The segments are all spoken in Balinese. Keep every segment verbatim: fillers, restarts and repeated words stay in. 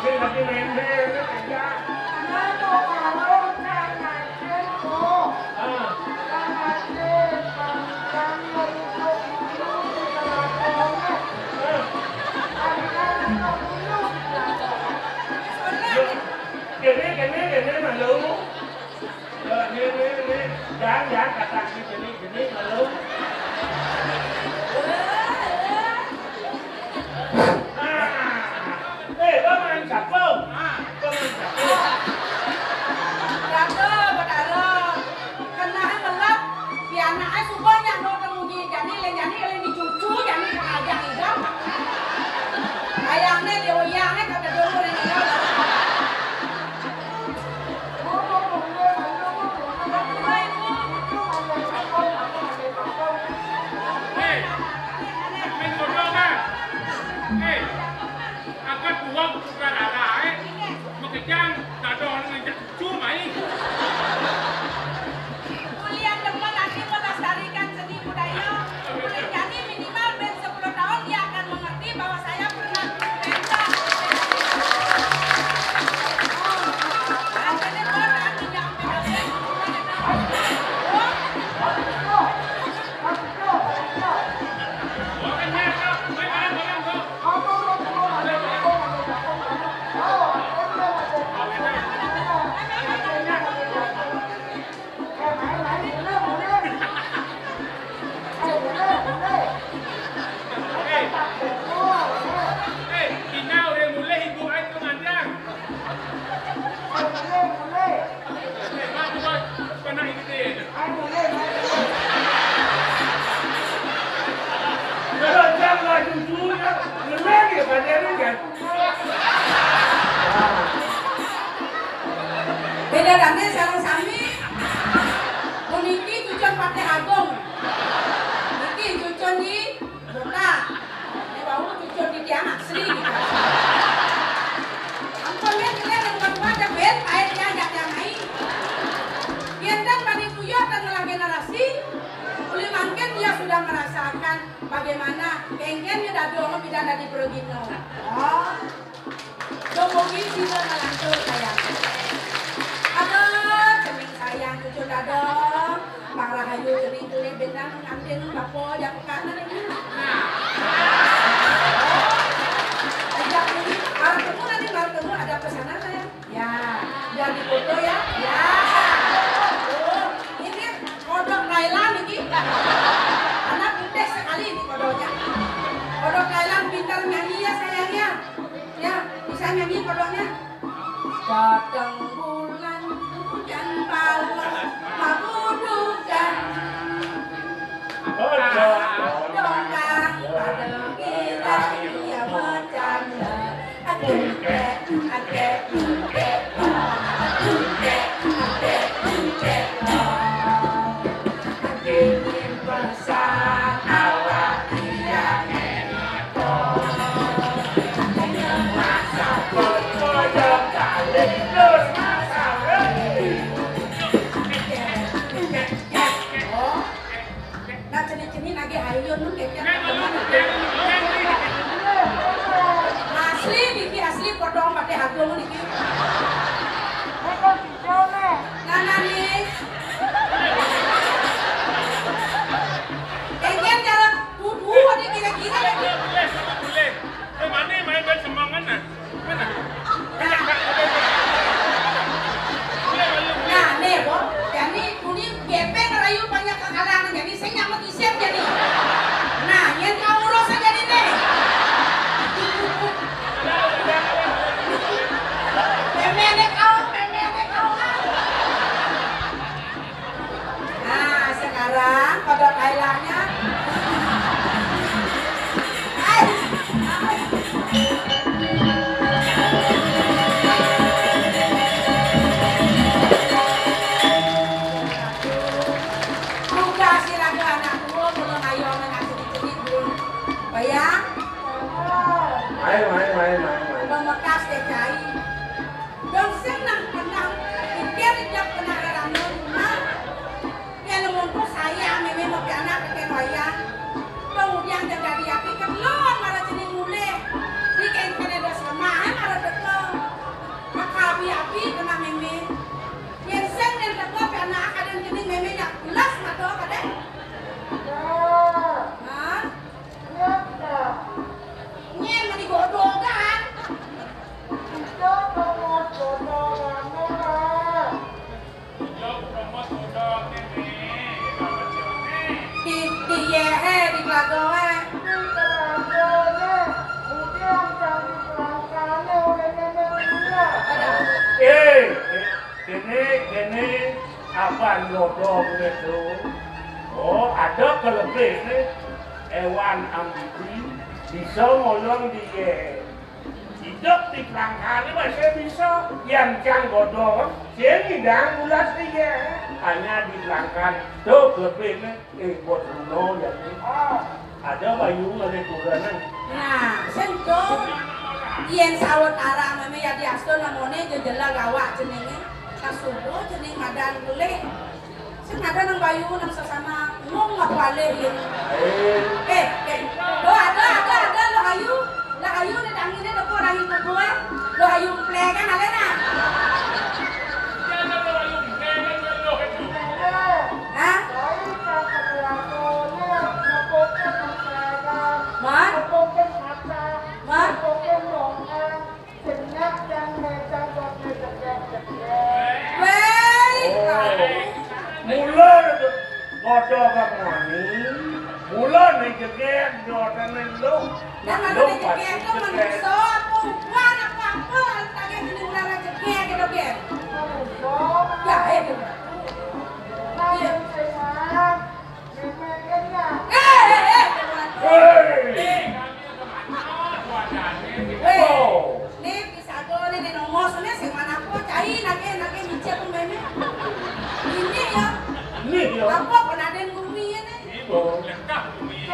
Dia lagi main band, dia kerja. Ah. Ah. Kene, kene, kene, malu. Ni, ni, ni. Jangan, jangan kata ni, jenik, jenik, malu. Ah. Eh, kau main siapa? Ah, kau main siapa? Kata, Betara, kena ai melat, pianak ai suba nyak no temuji, jani leng jani leng dicucu, jani kena ajak idam. Ayang ne, dia oyang ne, kata dulu leng idam. Hei, main kodong ah. Hei, angkat uang tukar arah, eh. Makejang, dadong nginjak cucu mai. Kuliah demen ati melestarikan seni budaya. Kuliah jani minimal ben sepuluh tahun dia akan mengerti bahwa saya pernah berpentas. Eh, eh, ina urang mulih ibu ai tu ngandang. Eh, mak, mak, pernah ini deh. Kalau jam lah tujuh, ya, mulai dia pada ni kan. Beda dane sareng sami. Puniki cucun Patih Agung. Niki cucun di Kota. Ini bau cucun di tiang asli gitu. Ampun ya, kita yang buat ada ben, air dia ajak yang lain. Biar dan bani tuyul dan ngelah generasi, uli mangkin dia sudah merasakan bagaimana kengken dia dadong tidak ada di Brogino. Oh. Dumugi sida malantur kayang. Aduh, cening sayang cucu dadong. Pang rahayu cening tuni bintang ngantin bapa jak pekanan ini. Ajak tuni, marep temu nanti marep temu ada pesanan saya. Ya, biar difoto ya. Ya. Oh, ini kodok Thailand ini. Anak putih sekali ini kodoknya. Kodok Thailand pintar nyanyi ya sayang ya. Ya, bisa nyanyi kodoknya. Datang bulan hujan balon magudukan. Dongkang pada gila ia bercanda. Aduh, dek, aduh, dek, aduh, dek, aduh, dek. Dingin pesan awak dia. Nah, cenik-cenik lagi hayun nu kecek. Asli niki, asli podong Patih Agung niki. Nah, nah, nih. Kengken jalan tubuh ada kira-kira lagi. Boleh, boleh. Eh, mana main band semangat nah? Mana? Nah. Nah, nih, Bo. Jadi, kuning gepeng rayu banyak kekalangan. Jadi, saya nyaman isep jadi. Nah, yang kau urus aja nih, nih. Meme deh kau, meme deh kau. Nah, sekarang kodok Kailanya. Hai. Tugas si raga anak tua, kalau ngayo anak sedikit-sedikit, Bu. Bayang? Main, main, main, main, main. Memekas deh, Cai. Dong senang, tenang. Pikir ijab kena rame rumah. Pian mungkus saya, meme mau pianak, pakai wayang. Kéné, kéné, abang godhong to. Oh, ada kelebihné éwan ambidi bisa ngolong dié. Idup di pelangkané masih bisa, yén cang godhong, sing ngidang ulas dié. Hanya di pelangkan to kelebihné. Eh, buat Bruno ya. Ah, ada bayu ada kurang. Nah, sing to. Yén sawetara mémé yadiastun namoné jejela gawak jenengé. Kasuda jeneng madan kelih. Sing ada nang bayu nang sesama ngomong apa alih yén. Eh. Eh, eh. Lo ada, ada, ada, lo ayu. Lah ayu né danginé depo dangi kubué. Lo ayu emplékan alé nah. Hah? Mon? Mon? Wéi, oh. Mula padha kang wani, mula ning jegég dodane lu. Nah, kalau ning jegég itu manusia, apa uban, apa-apa, kalau tak ada jenis ular jegég gitu, Gén. Ya, eh, gitu. Iya. Eh, eh, eh. Hei. Wéh, oh. Né pisaga né, né nongos né sing manapa cai nagih, nagih micil pun mémé. Ini ya. Ini ya. Apa penaden bumi ini? Ibu. Kalau bumi.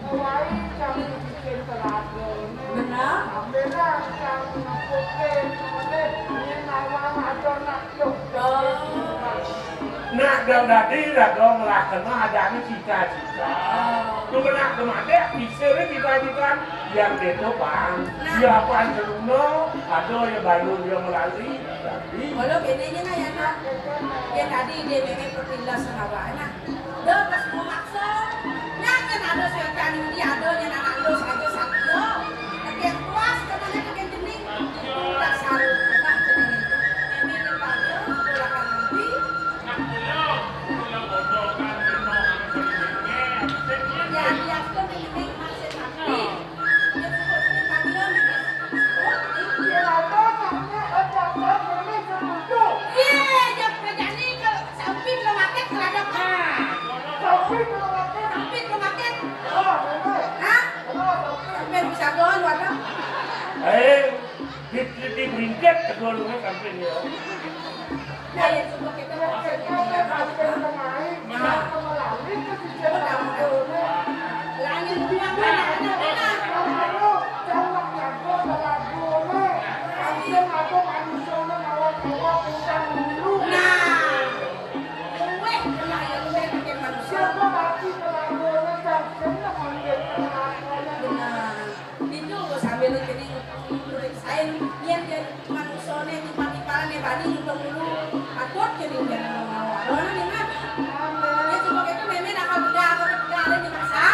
Mulai kami bikin telaga. Benar. Ambillah kami ngepukul, kemudian ini nawang ada nak yuk. Oh. Nak dong dadi lah dong lah kena adanya cita-cita. Oh. Tuh nak kemana bisa ni cita-cita yang gitu bang. Nah. Ya apa yang ada ya bayu dia melalui. Jadi. Kalau ini ni nah ya nak. Yang tadi dia memang pertilas sama nah. Dah pas mau maksa. Nyakin ada suatu yang ini ada yang anak lu saja satu. Tapi yang puas katanya ke jening. Itu tak saru, tak jening itu. Ini tempat dia, sekolah nanti. Ya, dia sudah jening masih tapi. Dia sudah jening tadi, dia sudah jening. Iya, jawab kerjaan ini kalau Sampit lo maket, kelada. Sampit lo maket. Sampit lo maket. Hah? Sampit bisa doang, waduh. Eh, di, di, di bringket kedua lu sampit ya. Nah, ya, coba kita mau. Nah. Langit rumah mana, mana, mana? Nah. Luwih kena ya luwih bikin manusia. Benar. Itu sambil jadi sain, yen dia manusia nih tiba-tiba nih bani untung dulu. Takut jadi dia mau ngawal. Orang ini mah. Ya cuma itu mémé nakal beda, kalau beda ada di masa.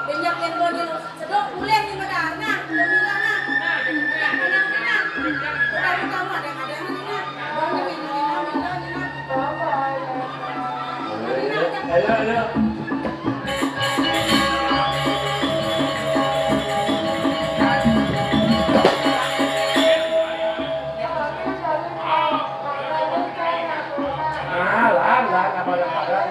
Banyak yang gua di Sedok boleh ni madar nah, udah bilang nah. Nah, tenang, tenang. Udah lu tahu ada yang ada yang mana nah. Bang, ini, ini, ini, ini, ini, nah. Ayo, ayo. Ah, lah, lah, lah, lah, lah.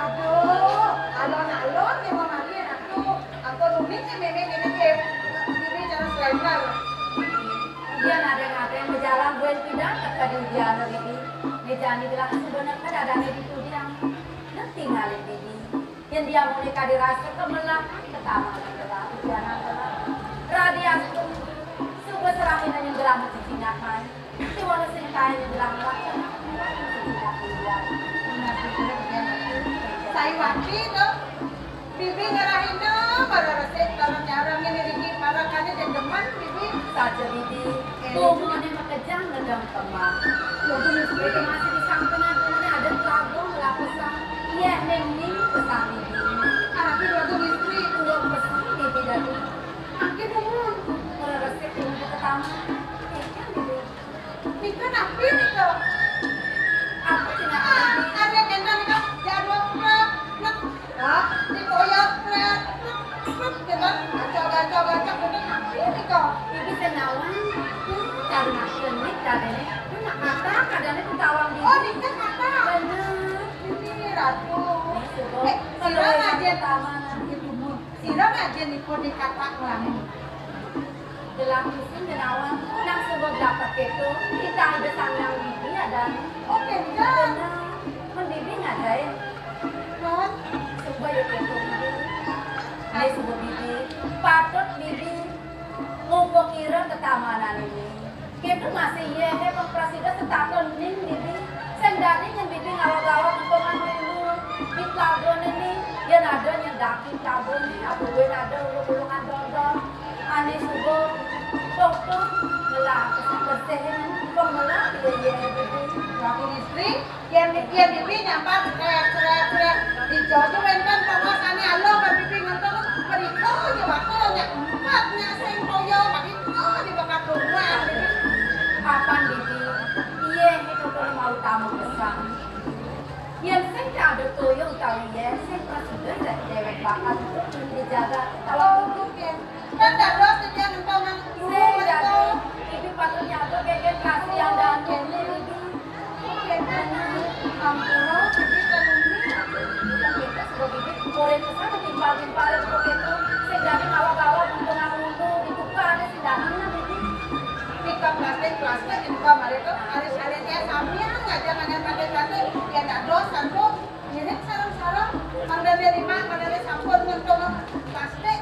Aduh, alon-alon ya Mama Rin, aduh. Aku rumit ya mémé, mémé ya. Ini cara slender. Iya, nadé-nadé yang berjalan buen tidak kata di ujian ini. Méjani bilang sebenarnya ada di ujian. Nanti ngalih ini. Yang dia mau nikah dirasa kemelah, ketawa kemelah, ujian kemelah. Radiasi suka serahin yang gelah mesti sinyak main. Sai wapi to, Bibi ngerahina, para resik, para cara ngene iki, para kane dendeman, Bibi. Saja, Bibi. Eh. Tuh, mau ada makejang ngedang teman. Itu masih di samping, ada lagu. Yéh, ning-ning pesan Bibi. Anaké dua tuh istri, dua pesan Bibi dadi. Angké dumun, ngresik dumun ke taman. Éh, kan Bibi. Nika napi nika? Apa cenah Bibi? Ada kénten nika, jadwal prek. Nah, ah, dikoyok prek. Prek, kénten, gacok, gacok, gacok, kénten napi nika? Bibi sing nawang. Hmm, cari nasi nih, cari nih. Ini nak kata, kadang itu tawang Bibi. Oh, nika kata. Bener. Ini Ratu. Éh, sira ngajén taman. Sira ngajén nika di kata nglamun. Gelah kusing genawan, nang suba dapat kéto, titah Ida Sang Hyang Widi adané. Oh, kénten. Bener. Mén Bibi ngajahin. Naon? Suba ya kéto, Bibi. Ané suba Bibi, patut Bibi ngupukira tetamanan ini. Kéto masih yéh, éh, pang prasida setata ning Bibi. Sing dadi yén Bibi ngawag-awag entungan lulu. Di telaga né, yén ada nyedaki telaga né, apa buin ada ulung-ulungan dodol. Ané suba, pokok ngelah bersihin, pang ngelah yéh, yéh, Bibi. Waktu istri, Yén, yén Bibi nyampar, srét, srét, srét. Di jojo wénten pongos ané aluh, Bibi ngentung, mrika aja bakul, nyak empat, nyak sing toya, mrika di bakat rumah, Bibi. Apan, Bibi, yéh, itu kudu mau tamu pesan. Yén sing ada toya utawi yéh, sing prasida déwék bakat dijaga. Kalau Bibi, kan dados titiang entongan dulu, sing mrika. Jadi, Bibi patut nyaga kénkén kasihan dan kéné, Bibi. Ampura, Bibi, kalumbi. Kita sudah Bibi, goreng ke sana, timpal-timpal, itu, itu. Sing dadi ngawag-ngawag, untung aku, itu, dibuka, ada sing dadi, nah, Bibi. Tiga plastik, plastik, dibuka, mari, tuh. Alis-alisnya samian, ngajak, ngajak, pakai, pakai. Ya, ndak dos, satu. Ngirit sareng-sareng, mandane lima, mandane sampun ngentung plastik.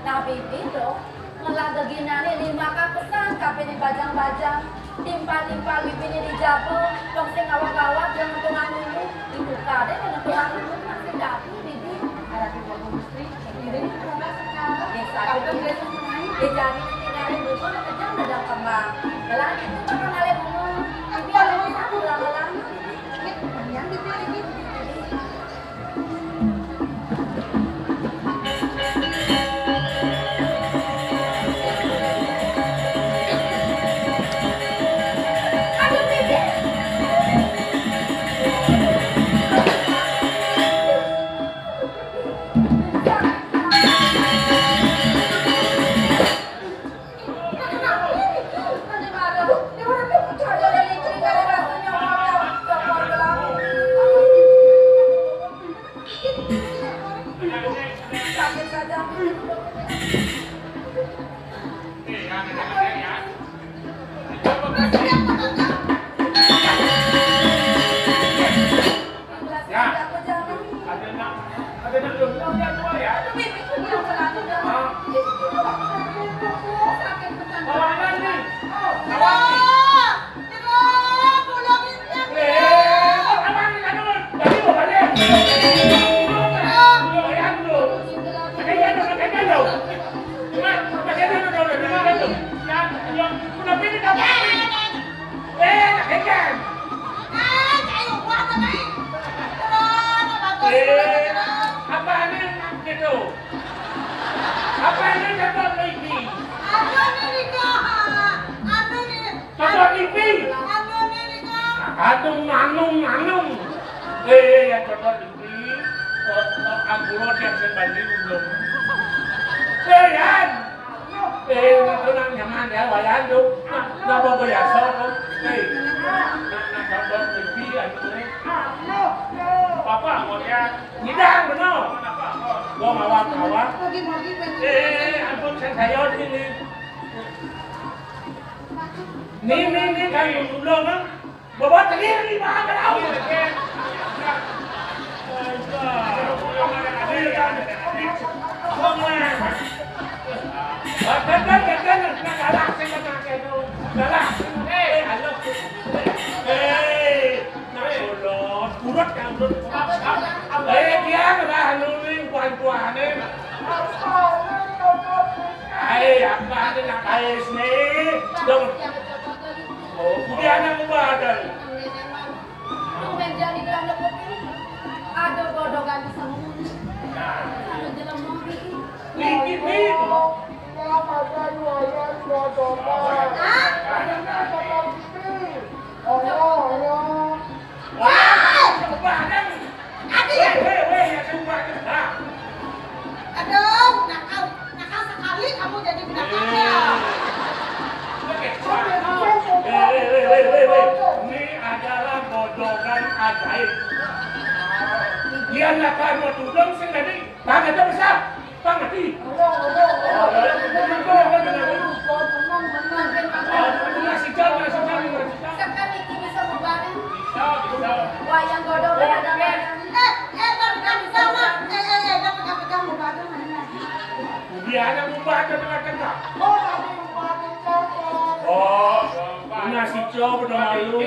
Nah, Bibi, tuh, ngelah geginané lima kapesan, kabéh dibajang-bajang. Timpal-timpal Bibiné dijaga, wong sing ngawag-ngawag, yang ngentungan dulu, dibuka deh, yang ngentungan dulu, masih dadi, Bibi. Arep dibawa istri, ngirit, ngelah sekarang. Ya, satu. Kabéh deh, semuanya. Ya, jadi nanti ngalih bunga, kejang dadang kembang. Gelah itu, bakal ngalih bunga. Bibi, ada bunga, gelah-gelah. Ya. Ada nak, ada nak dulu, ya, dua, ya. Hah? Bawa anak nih. Bawa anak nih. Eh, abang nih, aduh, tadi mau balik. Belum, ya, belum. Pakai jatuh, pakai jatuh. Cuma, pakai jatuh, udah, udah, udah, udah, tuh. Ya, belum. Udah, ini, udah, ini. Eh, nak ikan. Eh, kayu kuat apa, eh? Turun, apa tuh? Eh, apa nih gitu? Apa nih cocok lagi? Apa nih, Rika? Apa nih? Cocok T V. Apa nih, Rika? Aduh, manung, manung. Eh, yang cocok T V. Eh, eh, ampura, tiap saya banding belum. Eh, Yan. Eh, itu nak nyaman ya, Wayan tuh. Nah, napa biasa tuh? Eh, nak, nak gambar T V, anu, eh. Apa, mau lihat? Ngidang, bener. Apa, apa? Gua ngawak-ngawak. Eh, eh, ampun, saya, saya ini. Nih, nih, nih, kayu dulu, Bang. Bawa telir nih, Bang, ke laut. Gagal, gagal, gagal, gagal. Gagal. Eh, ayo. Eh, nah, urut, urut, ya, urut. Eh, dia udah nuling, kuan-kuanin. Ai, apa ada nak ais nih? Dong. Oh, dia anak muda ada. Aduh, bodoh ganti semua. Kalau jelema gitu. Niki, Min. Hah? Wah, coba dong. Adi. Weh, weh, weh, ya coba, coba. Aduh, nakal, nakal sekali kamu jadi binatang ya. Oke, coba. Eh, eh, eh, eh, eh, eh. Ini adalah bodohan ajaib. Dia nakal mau tudung sing tadi. Bang, itu besar. Bang, mati. Sekarang iki bisa bubarin. Wayang godong ada. Eh, eh, tapi kan bisa, Mak. Eh, eh, eh, tapi kan pegang bubarin. Dia ada bubarin, tapi kan pegang. Oh, tapi bubarin copot. Oh, nasi copot udah malu.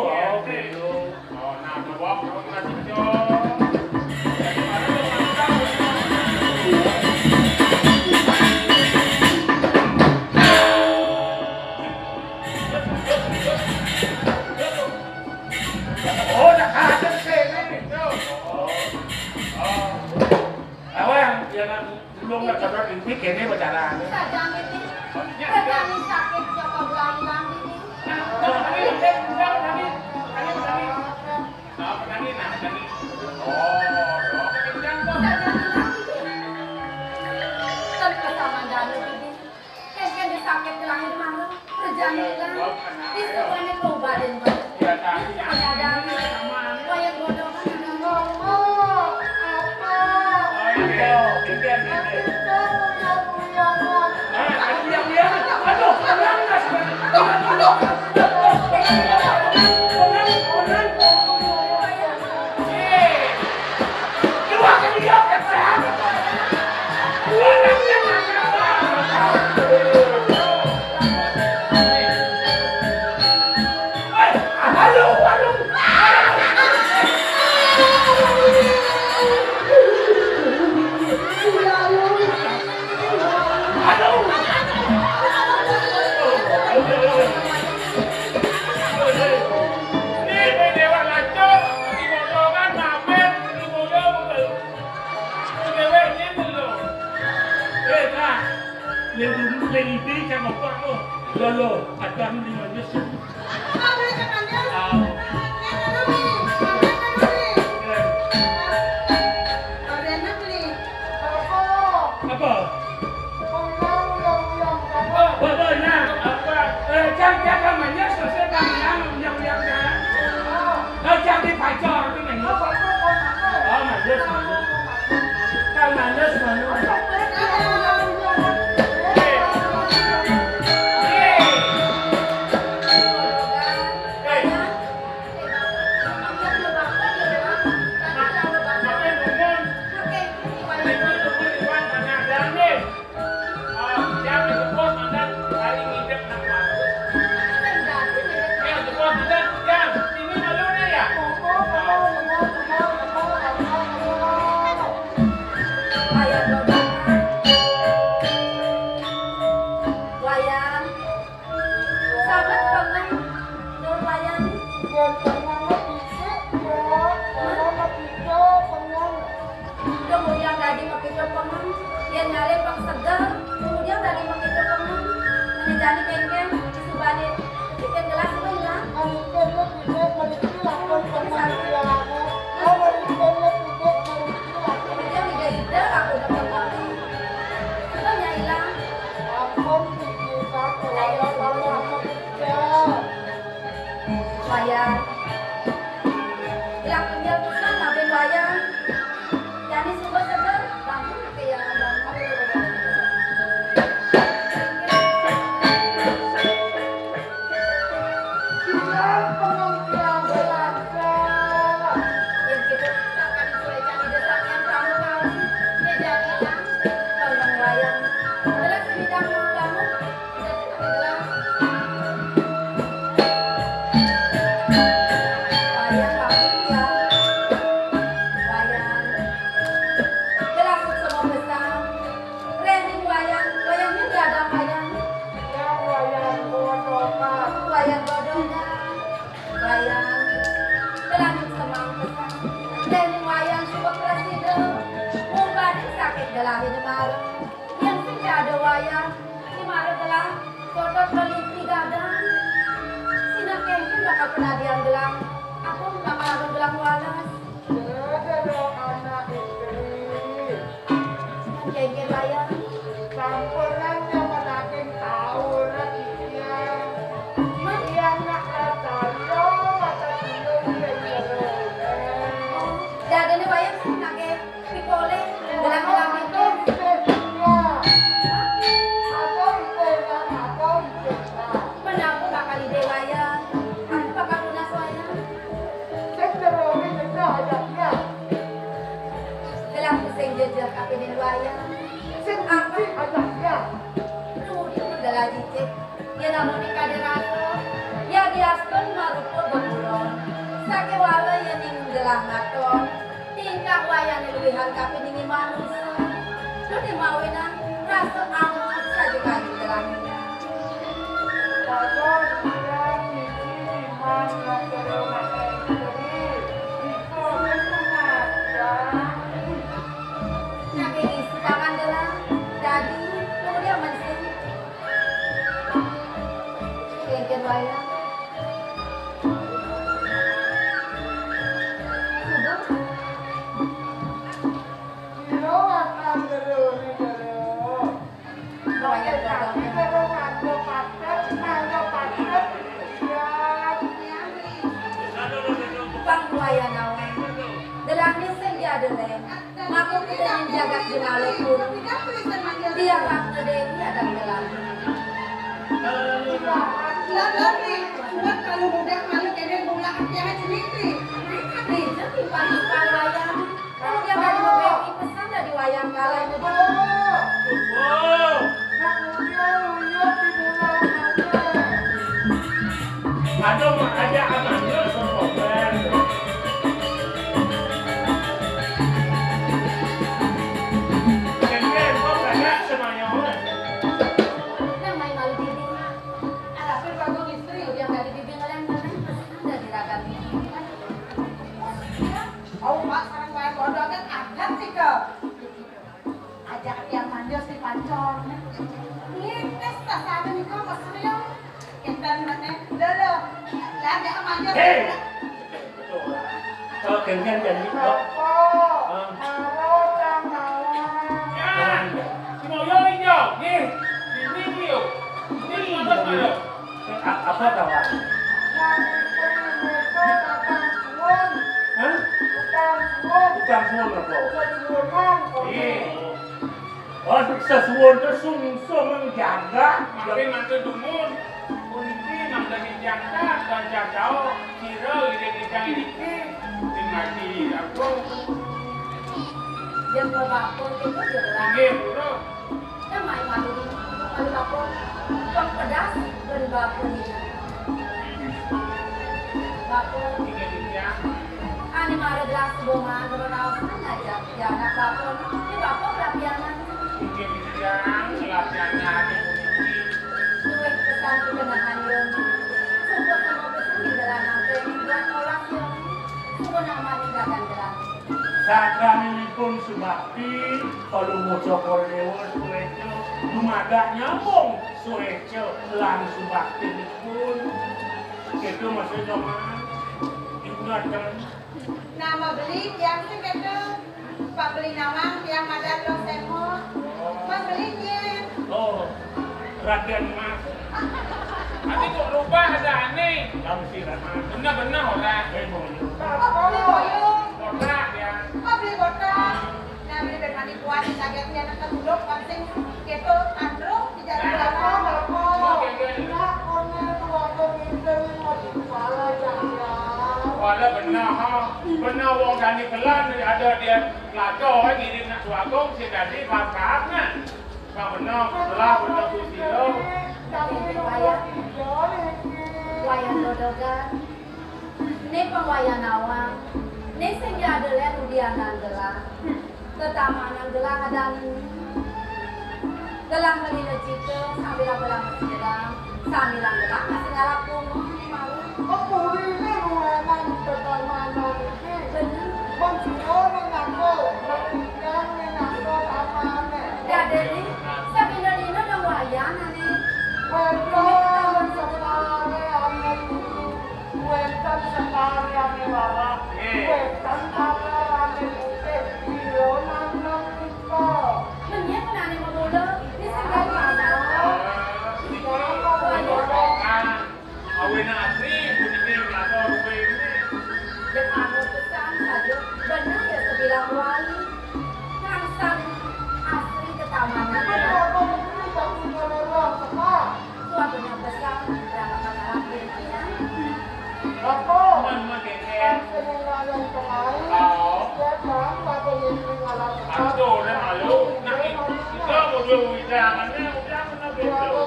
Oh, gitu. Awang, ya, Nang. Belum nak sadar inti kene bicara. Saja, Miti. Kerjaan sakit coba belang-belang, Miti. Nah, nah, nah, nah, nah, nah, nah, nah. Apa tadi? Nah, tadi. Oh, doa kencang, kok. Saja, Miti. Kan kesamaan danu, Miti. Kan, kan disakit lahir malu. Kerjaan hilang. Di semuanya kau badan, Bang. Iya, tak. Ini ada. Wayang bodoh kan ada. Apa? Oh, iya. Iya, iya, iya. Ah, iya, iya. Aduh, tenang, Mas. Tenang, tenang. Tenang, tenang. Yang dulu yang ini kan apa tuh? Lo, lo, ada di mana sih? Apa? Apa, apa, nah, apa? Eh, cang, cang, kan manyes, selesai kan, yang, yang, yang, yang. Eh, cang di pacar, itu nanya. Oh, manyes, manyes. Kan manyes, manyes. Wayan. Sanget pengen Nur Wayan. Yén pengen mah bisa, Mbok. Kalau mah bisa, pengen. Kemudian tadi mah kita pengen, yén nyalé pang seger. Kemudian tadi mah kita pengen, menjadi kéngkén, disubani, bikin gelas itu hilang. Kan itu tuh bisa berarti lakukan pengen dia. Kalau itu tuh bisa berarti lakukan. Kemudian ide-ide aku udah pengen. Coba nya hilang. Ampun, bisa, kalau sama kerja. Wayan. Bilang kerja pisan, ngapain Wayan? Yani suka seger, bangun ke ya, bangun. Lahirnya mara, yang sing ada wayah, si mara gelah, kotor teliti gadang. Sina kengken bakal penadian gelah, aku bakal ada gelah walas. Ada dong anak istri. Sina kengken wayah. Sampenan yang menagih tahu rezeki. Iya nak rasa lo mata dulu. Dadane wayah sing nagih. Pipole, gelang-gelang itu. Menawa bakal ide wayah, aku bakal lunas wayah. Gelang sing jejeh kapinin wayah. Sing apa? Lu di gelang jejeh. Yen namung kade rasa, ya diastun marupa bekulon. Sakewala yen ning gelah ngaton, tingkah wayahne luwihan kapining manusa. Dadi mawinan rasa anget saja kadi gelah. Padahal dia misi di mana negara mata istri, itu itu mata. Saking isi tangan gelah, dadi kemudian mensing. Kengken wayah. Subuh. Wayah datang. Bang wayah nawan. Gelah ni sing dia ada lain. Maka kita yang jagat jemala pun. Dia rasa Dewi ada dalam. Lah, lah, nih, buat kalau budak malu kene budak yang aja nih. Nih, jadi paling paling wayang. Kalau dia tadi mau pesan dari wayang kalah itu. Aduh, ada amannya sepoten. Kengken, kok banyak semuanya, Mas? Nang main malu diri. Arapin bagus istri, udah dari bibi ngeliat, ngeliat, pesan dari raga ini. Au, Pak, sareng main bodoh kan adat nih, Kak. Ajak tiang manjos di pancor. Ngites tasane nika, Mas Suryo. Kinten meneh. Lho, lho. Lah, ajak manjos. Hei! Kalau gantian janji, Pak. Bapak, hah? Mara tang mawon. Ya, semoyo injo, nggih. Ini iki yo. Ini manjos, Pak, ya? A-, apa ta, Pak? Nang istri mereka tukang suwun. Hah? Tukang suwun. Tukang suwun apa? Suwunan, kok. Iya. Oh, sesuwun to sungsung nang jaga. Mangke mantu dumun. Puniki mangda dijangka, banjang tau, sira iring ijang iriki, dimati aku. Yang mau bakul itu jelas. Nggih, pura. Yang main malu ini, malu bakul. Bang pedas, beri bakul ini. Bakul. Nggih, ijang. Ane mara gelas bunga, guru raos kan aja. Ya, anak bakul. Ini bakul rapianan. Nggih, ijang, latihannya ada. Duwe pesan kebenahan, Yun. Sumpah sama pesan di dalam nangke, buat olah, Yun. Sumpah nama di dagang gelas. Sadanginipun subakti, kalau mucokol dewa, sueco, dumadak nyambung, sueco, lan subakti nipun. Gitu maksudnya, Man. Ingat, kan? Nama beli tiang sing keto. Pabeli nawang tiang madan lo semot. Membeli nyen. Oh, Raden Mas. Ati kok rubah ada aneh. Kamu sih, Raden Mas. Bener-bener ora. Eh, mau. Pabeli boyong. Kotak ya. Pabeli kotak. Nah, beli ben mani kuat, kagetnya anak ketuluk, pancing keto, tandro. Wala bener, ha. Bener wong dani pelan ada dia lado, eh, ngiring nak suagung, sing dadi bakat, nah. Bang bener, lah bener susilo. Wayah, wayah dodogan. Né pang wayah nawang, né sing diadelan udianan gelah. Tetamanan gelah adané. Gelah melila cita, sambilang gelah mesilang, sambilang gelah masih ngalap bunga, né mau. Kok puriné ruangan tetamanan iki? Bener. Bang Siro mengaku, mengaku, mengaku sama. Nggih. Wétan pakarane putih, bilonan nang timpal. Menyen menane memula, wis nggih. Awe nak asli, puniki nglakon kowe ini. Yen anu pesan saja, bener ya sebilang wali. Ngrangsang asli tetamanan. Apa mungkin tak punya lewat, Pak? Suatu yang besar, berapa katarak dirinya. Apa? Man, man, gengeng. Seneng layang kemari. Oh. Datang, apa mungkin ngalah. Aduh, udah malu. Nah, kita mau dua udah, mana udah, mana betul.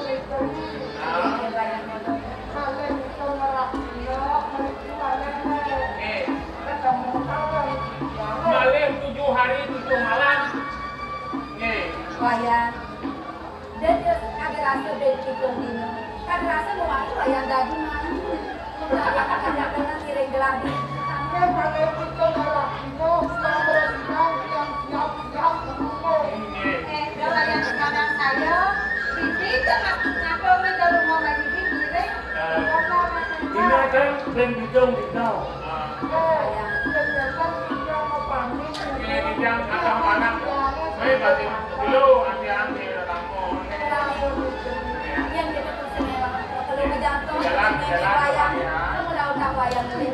Malih tujuh hari tujuh malam. Nggih. Wayah. Dadi kagak rasa ben pitung dino. Kagak rasa nuwaki wayah dadi mani. Wayah kagak kena ngiring geladi. Nggih, malih pitung malam dino, selamat siang, siap-siap. Eh, kalau yang sekarang saya, Bibi itu nggak ngatur nih kalau mau main Bibi, Bibi. Dina kan ben bidung dina. Ini bidang akan panas. Saya batin dulu, hati-hati, kamu. Yang kita tuh seni, kalau ngejantung, jalan, jalan, wayang, ya. Kamu tahu tak wayang ini?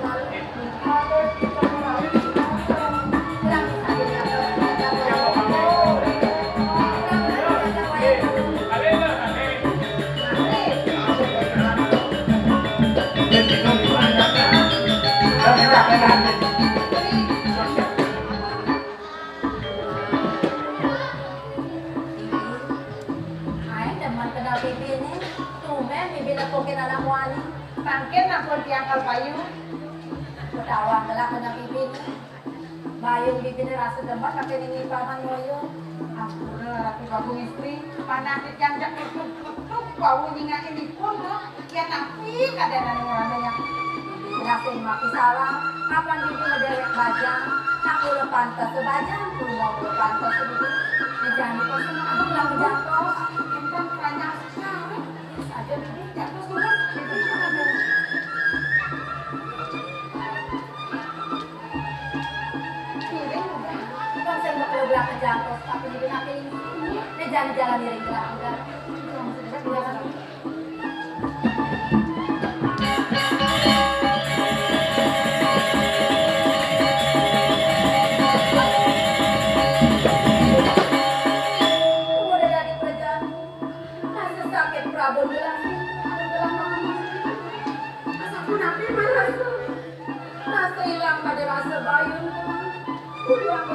Ae demen kenal Bibi ni. Tumben Bibi nepukin anak muani. Mangkin ampun tiang kalpayu. Ketawa kelak kenal Bibi ni. Bayung Bibi ni rasa demen pakai nini paman moyo. Ampura Ratu Bagong Istri, panah tiang jak kutuk-kutuk, bau nyinga ini pun, no. Yén napi kadénan ora ya. Bibi rasa mati salah, kapan Bibi ngedéwék bajang, nak mula pantes bajang, mula mula pantes Bibi. Dijani kok semua aku bilang jantos. Entah banyak sekali. Saja Bibi jantos turun, Bibi ada. Piring udah. Bukan saya mau kalau bilang jantos, tapi Bibi nak ini. Ini jalan-jalan miring gerak udah. Jangan sedih, jangan. Udah dari kerajaan, rasa sakit Prabu Gelang. Ada gelang mama. Rasa pun apa, Mas? Rasa hilang pada rasa bayun. Udah aku